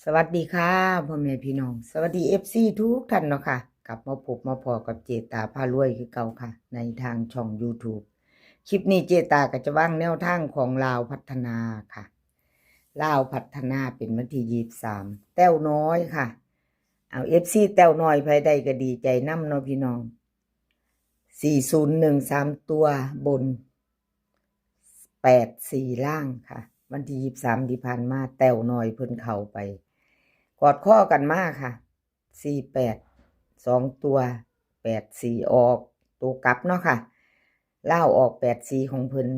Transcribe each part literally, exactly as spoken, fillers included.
สวัสดีค่ะ พ่อแม่พี่น้อง สวัสดี เอฟซี ทุกท่านเนาะค่ะ กลับมาพบมาพ้อกับเจตาพารวยคือเก่าค่ะ ในทางช่อง YouTube คลิปนี้เจตาก็จะวางแนวทางของลาวพัฒนาค่ะ ลาวพัฒนาเป็นวันที่ยี่สิบสาม แต้วน้อยค่ะ เอา เอฟซี แต้วน้อยไผได้ก็ดีใจนำเนาะพี่น้อง สี่ศูนย์หนึ่ง สามตัวบน แปดสี่ ล่างค่ะ วันที่ยี่สิบสามที่ผ่านมา แต้วน้อยเพิ่นเข้าไป กอดคอกันมาค่ะ สี่แปด สองตัว แปดสี่ ออกตัวกลับเนาะค่ะ ลาวออก แปดสี่ ของเพิ่น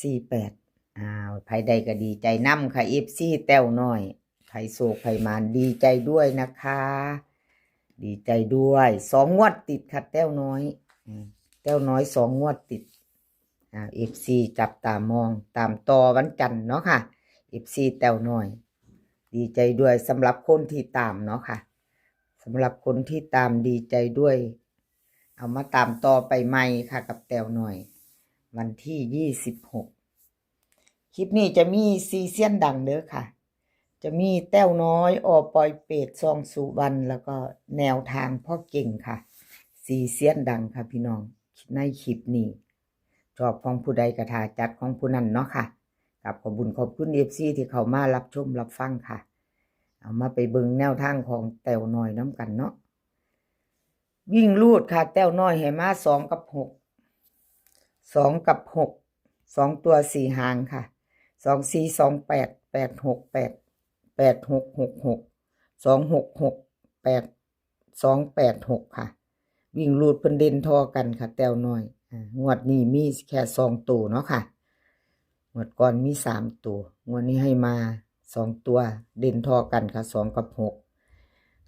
สี่แปด อ้าว ไผได้ก็ดีใจนำค่ะ เอฟซี แต้วน้อย ไผโชคไผหมานดีใจด้วยนะคะ ดีใจด้วย สองงวดติดค่ะ แต้วน้อย อืม แต้วน้อยสองงวดติด อ่า เอฟซี จับตามอง ตามต่อวันจันทร์เนาะค่ะ เอฟซี แต้วน้อย ดีใจด้วยสำหรับคนที่ตามเนาะค่ะ สำหรับคนที่ตามดีใจด้วย เอามาตามต่อไปใหม่ค่ะ กับแต้วน้อย วันที่ยี่สิบหก คลิปนี้จะมีสี่เซียนดังเด้อค่ะ จะมีแต้วน้อย อ.ปอยเปต ซองสุวรรณ แล้วก็แนวทางพ่อเก่งค่ะ สี่เซียนดังค่ะพี่น้อง ในคลิปนี้ ชอบของผู้ใดก็ถ้าจัดของผู้นั้นเนาะค่ะ กับขอบบุญขอบคุณ เอฟซี ที่เข้ามารับชมรับฟังค่ะ เอามาไปเบิ่งแนวทางของแต้วน้อยนำกันเนาะ วิ่งรูดค่ะ แต้วน้อยให้มา สอง กับ หก สอง กับ หก สองตัวสี่หางค่ะ สองสี่ สองแปด แปดหก แปด แปดหก หกหก สองหก หกแปด สองแปดหก ค่ะ วิ่งรูดเพิ่นเด่นท่อกันค่ะ แต้วน้อย อ่า งวดนี้มีแค่สองตัวเนาะค่ะ งวดก่อนมีสามตัว งวดนี้ให้มาสองตัว เด่นท่อกันค่ะ สอง กับ หก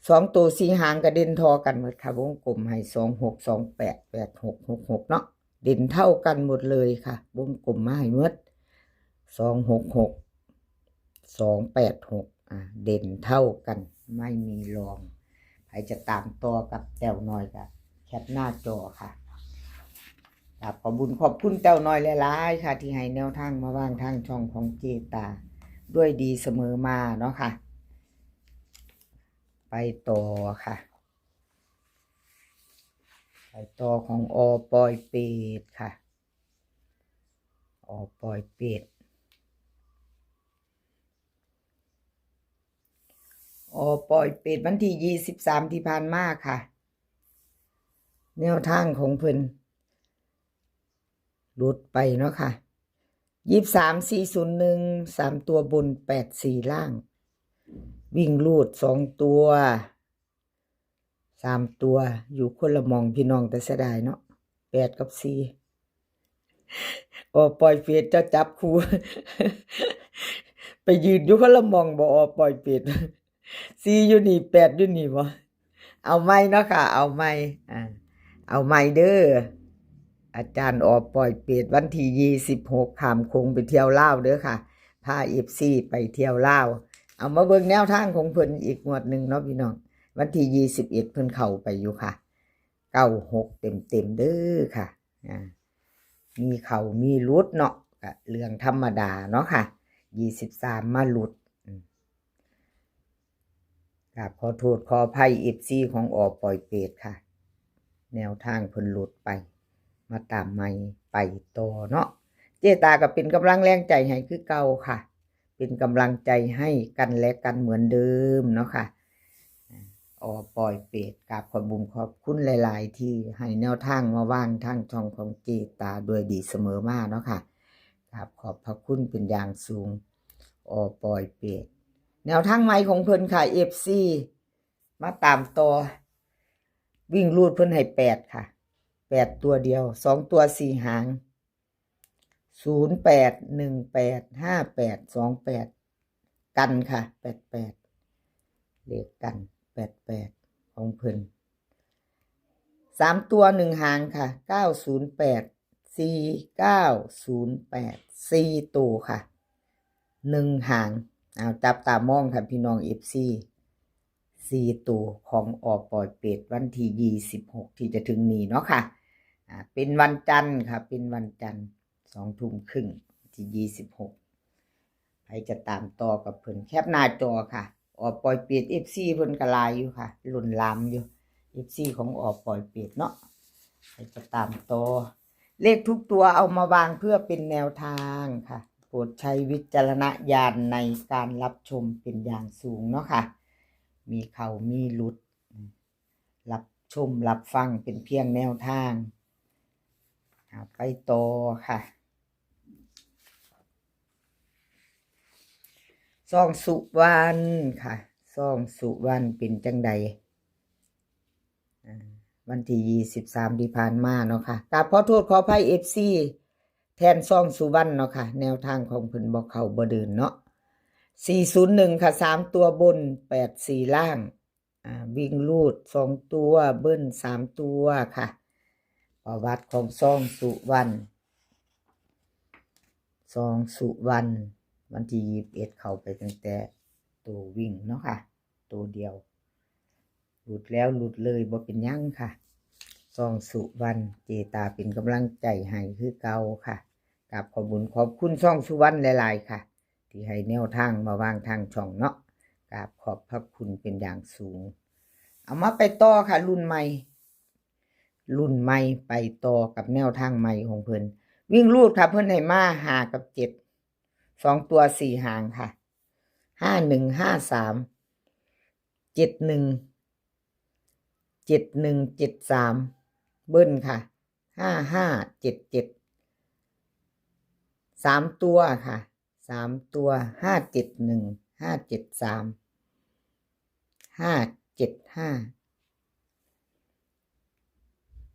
สองตัวสี่หางก็เด่นท่อกันหมดค่ะ วงกลมให้ สองหก สองแปด แปดหก หกหก เนาะ เด่นเท่ากันหมดเลยค่ะ วงกลมมาให้หมด สองหกหก สองแปดหก อ่า เด่นเท่ากัน ไม่มีรอง ใครจะตามต่อกับแต้วน้อยก็แคปหน้าจอค่ะ ครับ ขอบบุญขอบคุณแต้วน้อยหลายๆค่ะ ที่ให้แนวทางมาวางทางช่องของเจตา ด้วยดีเสมอมาเนาะค่ะ ไปต่อค่ะ ไปต่อของ อ.ปอยเปต ค่ะ อ.ปอยเปต อ.ปอยเปต วันที่ยี่สิบสามที่ผ่านมาค่ะ แนวทางของเพิ่นหลุดไปเนาะค่ะ ยี่สิบสาม สี่ศูนย์หนึ่ง สามตัวบน แปดสี่ ล่าง วิ่งรูดสองตัว สามตัว อยู่คนละหม่องพี่น้อง แต่เสียดายเนาะ แปด กับ สี่ อ.ปอยเปต เจ้าจับคู่ ไปยืนอยู่คนละหม่องบ่ อ.ปอยเปต สี่ อยู่นี่ แปด อยู่นี่บ่ เอาใหม่เนาะค่ะ เอาใหม่ อ่า เอาใหม่เด้อ อาจารย์ อ.ปอยเปต วันที่ยี่สิบหก ข้ามโขงไปเที่ยวลาวเด้อค่ะ พา เอฟซี ไปเที่ยวลาว เอามาเบิ่งแนวทางของเพิ่นอีกงวดหนึ่งเนาะพี่น้อง วันที่ยี่สิบเอ็ด เพิ่นเข้าไปอยู่ค่ะ เก้าหก เต็มๆเด้อค่ะ อ่า มีเข้ามีหลุดเนาะ ก็เรื่องธรรมดาเนาะค่ะ ยี่สิบสาม มาหลุด อืม กราบขอโทษขออภัย เอฟซี ของ อ.ปอยเปต ค่ะ แนวทางเพิ่นหลุดไป มาตามใหม่ไปต่อเนาะ เจตาก็เป็นกำลังแรงใจให้คือเก่าค่ะ เป็นกำลังใจให้กันและกันเหมือนเดิมเนาะค่ะ อ.ปอยเปต กราบขอบบุญขอบคุณหลายๆ ที่ให้แนวทางมาวางทางช่องของเจตาด้วยดีเสมอมาเนาะค่ะ กราบขอบพระคุณเป็นอย่างสูง อ.ปอยเปต แนวทางใหม่ของเพิ่นค่ะ เอฟซี มาตามต่อ วิ่งรูดเพิ่นให้ แปด ค่ะ แปด ตัวเดียว สองตัวสี่หาง ศูนย์แปด หนึ่งแปด ห้าแปด สองแปด กันค่ะ แปดแปด เลขกัน แปดแปด ของเพิ่น สามตัวหนึ่งหางค่ะ เก้าศูนย์แปด สี่เก้าศูนย์แปด สี่ ตัวค่ะ หนึ่งหาง เอาจับตามองค่ะพี่น้อง เอฟซี สี่ ตัวของ อ.ปอยเปต วันที่ยี่สิบหก ที่จะถึงนี้เนาะค่ะ อ่า เป็นวันจันทร์ค่ะ เป็นวันจันทร์ สองทุ่มครึ่ง ที่ยี่สิบหก ใครจะตามต่อกับเพิ่น แคปหน้าจอค่ะ ออปอยเปต เอฟซี เพิ่นก็หลายอยู่ค่ะ ล้นหลามอยู่ เอฟซี ของออปอยเปตเนาะ ไปจะตามต่อ เลขทุกตัวเอามาวางเพื่อเป็นแนวทางค่ะ โปรดใช้วิจารณญาณในการรับชมเป็นอย่างสูงเนาะค่ะ มีเข้ามีหลุด รับชมรับฟังเป็นเพียงแนวทาง เอาไปต่อค่ะ ซองสุวรรณค่ะ ซองสุวรรณเป็นจังใด อ่า วันที่ยี่สิบสามที่ผ่านมาเนาะค่ะ กราบขอโทษขออภัย เอฟซี แทนซองสุวรรณเนาะค่ะ แนวทางของเพิ่นบ่เข้าบ่เดินเนาะ สี่ศูนย์หนึ่ง ค่ะ สามตัวบน แปดสี่ ล่าง อ่า วิ่งรูดสองตัว เบิ้ลสามตัวค่ะ ประวัติของซองสุวรรณ ซองสุวรรณ วันที่ยี่สิบเอ็ดเข้าไปตั้งแต่ตัววิ่งเนาะค่ะ ตัวเดียว หลุดแล้วหลุดเลยบ่เป็นหยังค่ะ ซองสุวรรณ เจตาเป็นกำลังใจให้คือเก่าค่ะ กราบขอบบุญขอบคุณซองสุวรรณหลายๆค่ะ ที่ให้แนวทางมาวางทางช่องเนาะ กราบขอบพระคุณเป็นอย่างสูง เอามาไปต่อค่ะ รุ่นใหม่ รุ่นใหม่ไปต่อกับแนวทางใหม่ของเพิ่น วิ่งรูดค่ะ เพิ่นให้มาห้ากับเจ็ด สองตัวสี่หางค่ะ ห้าหนึ่ง ห้าสาม เจ็ดหนึ่ง เจ็ดหนึ่ง เจ็ดสาม เบิ้ลค่ะ ห้าห้า เจ็ดเจ็ด สามตัวค่ะ สามตัว ห้าเจ็ดหนึ่ง ห้าเจ็ดสาม ห้าเจ็ดห้า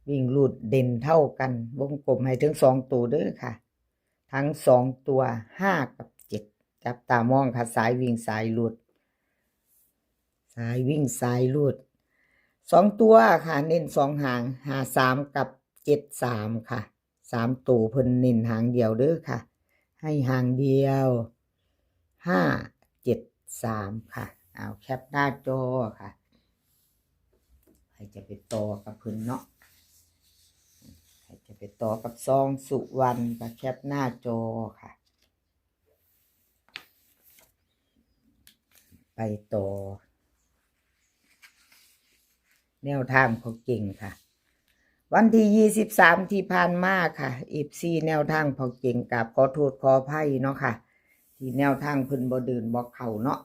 วิ่งรูดเด่นเท่ากัน วงกลมให้ถึงสองตัวเด้อค่ะ ทั้งสองตัว ห้ากับเจ็ด จับตามองค่ะ สายวิ่งสายรูด สายวิ่งสายรูด สองตัวค่ะ เน้นสองหาง ห้าสาม กับ เจ็ดสาม ค่ะ สามตัวเพิ่นเน้นหางเดียวเด้อค่ะ ให้หางเดียว ห้าเจ็ดสาม ค่ะ เอาแคปหน้าจอค่ะ ใครจะไปต่อกับเพิ่นเนาะ ใครจะไปต่อกับซองสุวรรณก็แคปหน้าจอค่ะ ไปต่อ แนวทางพ่อเก่งค่ะ วันที่ยี่สิบสามที่ผ่านมาค่ะ เอฟซี แนวทางพ่อเก่ง กราบขอโทษขออภัยเนาะค่ะ ที่แนวทางเพิ่นบ่เดินบ่เข้าเนาะ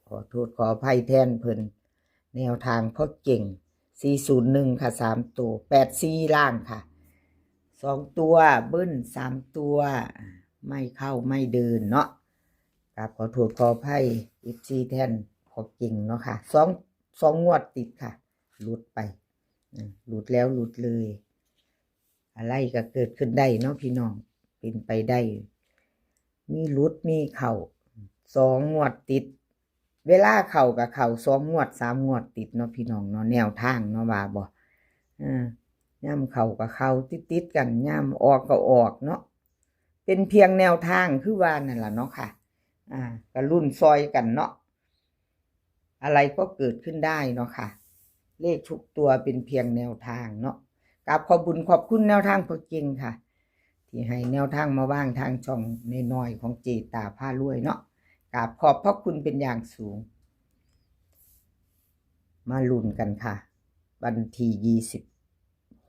ขอโทษขออภัยแทนเพิ่น แนวทางพ่อเก่ง สี่ศูนย์หนึ่ง ค่ะ สามตัว แปดสี่ ล่างค่ะ สองตัวเบิ้ล สามตัว ไม่เข้าไม่เดินเนาะ กราบขอโทษขออภัย เอฟซี แทนพ่อเก่งเนาะค่ะ สอง สองงวดติดค่ะ หลุดไป อืม หลุดแล้วหลุดเลย อะไรก็เกิดขึ้นได้เนาะพี่น้อง เป็นไปได้ มีหลุดมีเข้า สองงวดติด เวลาเข้าก็เข้าสองงวดสามงวดติดเนาะพี่น้องเนาะ แนวทางเนาะว่าบ่ เออ ย่ำเข้าก็เข้าติดๆกัน ย่ำออกก็ออกเนาะ เป็นเพียงแนวทางคือว่านั่นล่ะเนาะค่ะ อ่า ก็ลุ้นซอยกันเนาะ อะไรก็เกิดขึ้นได้เนาะค่ะ เลขทุกตัวเป็นเพียงแนวทางเนาะ กราบขอบบุญขอบคุณแนวทางพ่อเก่งค่ะ ที่ให้แนวทางมาวางทางช่องน้อยๆของเจตาพารวยเนาะ กราบขอบพระคุณเป็นอย่างสูง มาลุ้นกันค่ะ วันที่ยี่สิบ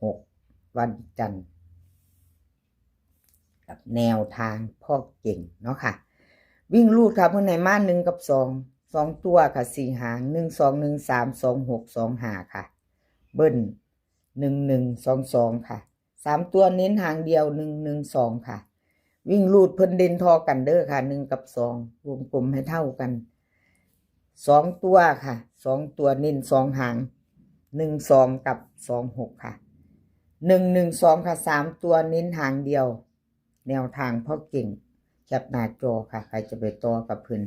หก วันจันทร์ กับแนวทางพ่อเก่งเนาะค่ะ วิ่งรูดค่ะ เพิ่นให้มาหนึ่งกับสอง สองตัวค่ะ สี่หาง หนึ่งสอง หนึ่งสาม สองหก สองห้า ค่ะ เบิ้ล หนึ่งหนึ่ง สองสอง ค่ะ สามตัวเน้นหางเดียว หนึ่งหนึ่งสอง ค่ะ วิ่งรูดเพิ่นเด่นทอกันเด้อค่ะ หนึ่งกับสอง วงกลมให้เท่ากัน สองตัวค่ะ สองตัวเน้นสองหาง หนึ่งสอง กับ สองหก ค่ะ หนึ่งหนึ่งสอง ค่ะ สามตัวเน้นหางเดียว แนวทางพ่อเก่ง แคปหน้าจอค่ะ ใครจะไปต่อกับเพิ่น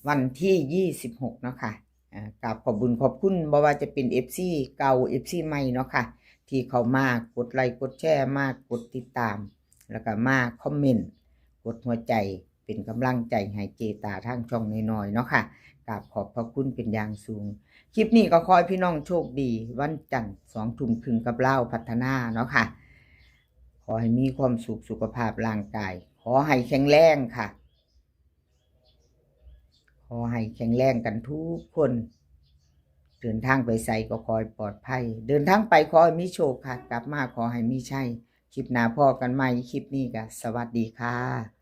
วันที่ยี่สิบหกเนาะค่ะ อ่า กราบขอบบุญขอบคุณ บ่ว่าจะเป็น เอฟซี เก่า เอฟซี ใหม่เนาะค่ะ ที่เข้ามากดไลค์กดแชร์ มากดติดตาม แล้วก็มาคอมเมนต์ กดหัวใจ เป็นกำลังใจให้เจตาทางช่องน้อยๆเนาะค่ะ กราบขอบพระคุณเป็นอย่างสูง คลิปนี้ก็ขอให้พี่น้องโชคดี วันจันทร์ สองทุ่มครึ่งกับลาวพัฒนาเนาะค่ะ ขอให้มีความสุขสุขภาพร่างกาย ขอให้แข็งแรงค่ะ ข ขอให้แข็งแรงกันทุกคน เดินทางไปไสก็ขอให้ปลอดภัย เดินทางไปขอให้มีโชคค่ะ กลับมาขอให้มีชัย คลิปหน้าพ้อกันใหม่ คลิปนี้ก็สวัสดีค่ะ